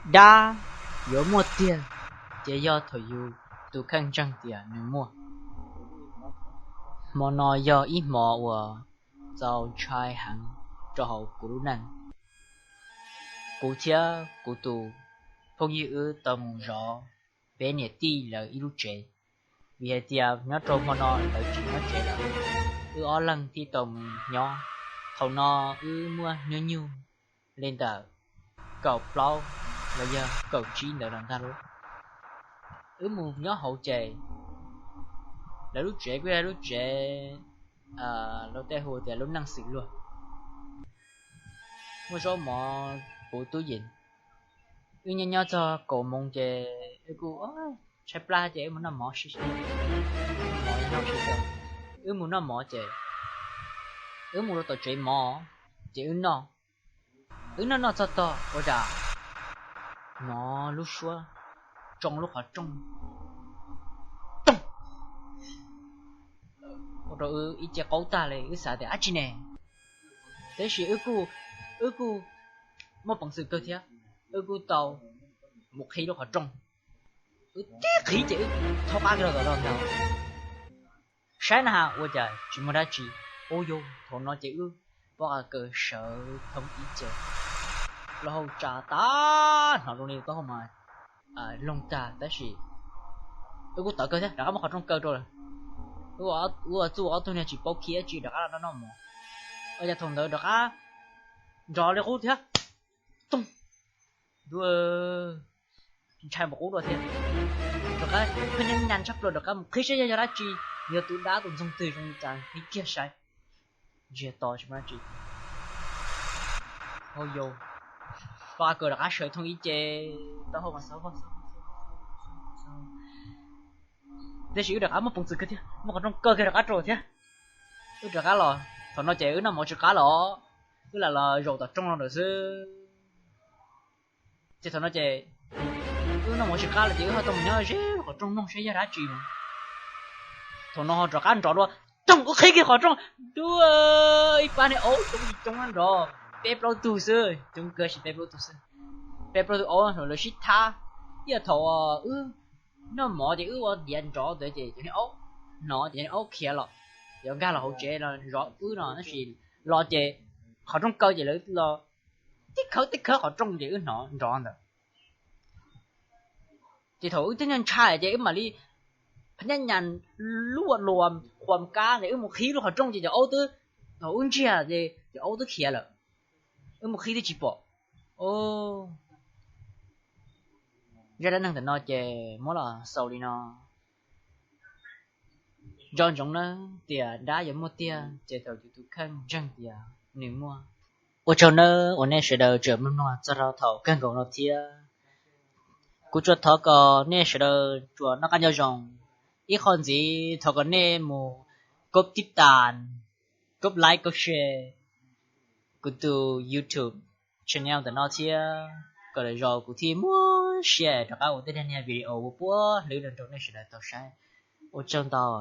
Dab yuav muaj tiag ces yog thaum yus tus kheej ntseeg tias nws muaj. Hmo no yog ib hmo uas txaus ntshai heev rau hauv kuv lub neej. Kuv thiab kuv tus phooj ywg wb tau mus zov peb niam tij lawv ib lub tsev, vim hais tias nyob rau hmo no lawv tsis nyob tsev lawm, wb ob leeg thiaj tau mus nyob. Thaum no wb muaj hnub nyoog li ntawm kaum plaub los yog kaum tsib ntawd los ntag lauj. Wb mus nyob hauv ces lawv lub tsev kuj yog lub tsev, lawv tej hu tias lub neej xwm luag. Muaj zaub mov puv tub yees. Wb nyob nyob txog kaum moos ces wb kuj tshaib plab ces wb mus noj mov sib mov noj sib xwb. Wb mus noj mov ces wb mus rau tom tsev mov ces wb noj. Wb noj noj txog tog ua cas hnov lub suab tsoo lub qhov rooj toog, ua rau wb ib ce qaub tag li, wb xav tias dab tsi ne. Tiam sis wb kuj, wb kuj muaj peev xwm kawg thiab, wb kuj tau mus qhib lub qhov rooj. Wb tib qhib ces wb thaub qab kiag rau tom no ntag. Saib na has ua cas tsis muaj dab tsi. Ub yog thaum no ces wb pob qa kaws sawv thoob ib ce, lub hauv tsa tag, hnov zoo li taub hau mas loog tag tab sis wb kuj tawv kawg thiab rov qab muab qhov rooj kaw rau lawm. Wb ua txuj ob tug niag tsis paub khiav tsis rov qab los noj noj mov. Ua cas thaum ntawd rov qab nrov li qub thiab, toog, ntshai npaum qub dua thiab. Rov qab phaj nyab nyas tshaj plaws rov qab mus qhib saib yog dab tsi, yog tus dab tus ntxoog twg zoo li cas qhib kiag saib, ntsiag to tsis muaj dab tsi. Hauj yau, pob qa kaws rov qab sawv thoob ib ce, taub hau mas xav, tab sis wb rov qab muaj peev xwm kawg thiab muab qhov rooj kaw kiag rov qab rau thiab. Wb rov qab los, thaum no ces wb noj mov tsis qab los, wb lam los zaum tom rooj no ntawd xwb. Ces thaum no ces wb noj mov tsis qab los ces wb ho tau mus nyob ze lub qhov rooj mloog saib yog dab tsi no. Thaum no ho rov qab nrov dua, toog, wb qhib kiag qhov rooj, dua ib pab niag aub coob coob nrov, peb plaub tug xwb, coob kawg sis peb plaub tug xwb. Peb plaub tug aub lawv sib thab, ib yam thaum wb noj mov ces wb ua diav nrov ntawd ces cov niag aub hnov ces niag aub khiav los, yuav nkag los hauv tsev los zov wb no tab sis los ces qhov rooj kaw ces lawv los tib khawb tib khawb qhov rooj ces wb hnov nrov ntawd. Ces thaum wb tib nyuag ntshai ces wb mam li phaj nyab nyas luaj luas quas kab ces wb mus qhib lub qhov rooj ces cov aub twb, thaum wb ntsiag ces cov aub twb khiav lawm, wb mus qhib twb tsis pom. Zaj dab neeg ntawm no ces muab los xaus li no. Nco ntsoov nawb, tias dab yuav muaj tiag ces thaum yus tus kheej ntseeg tias nws muaj. Ua tsaug nawb uas nej sawv daws tseem mloog txog rau thaum kawg nkaus no thiab. Kuv tsuas thov kom nej sawv daws tsuas noj qab nyob zoo. Ib qho ntxiv thov kom nej mus kov tib tas, kov like, kov share kuv tus YouTube channel ntawm no thiab, kom lwm zaus kuv thiaj muaj siab rov qab ua tej niag video ua puab hlwb no rau nej sawv daws tau saib. Ua tsaug ntau.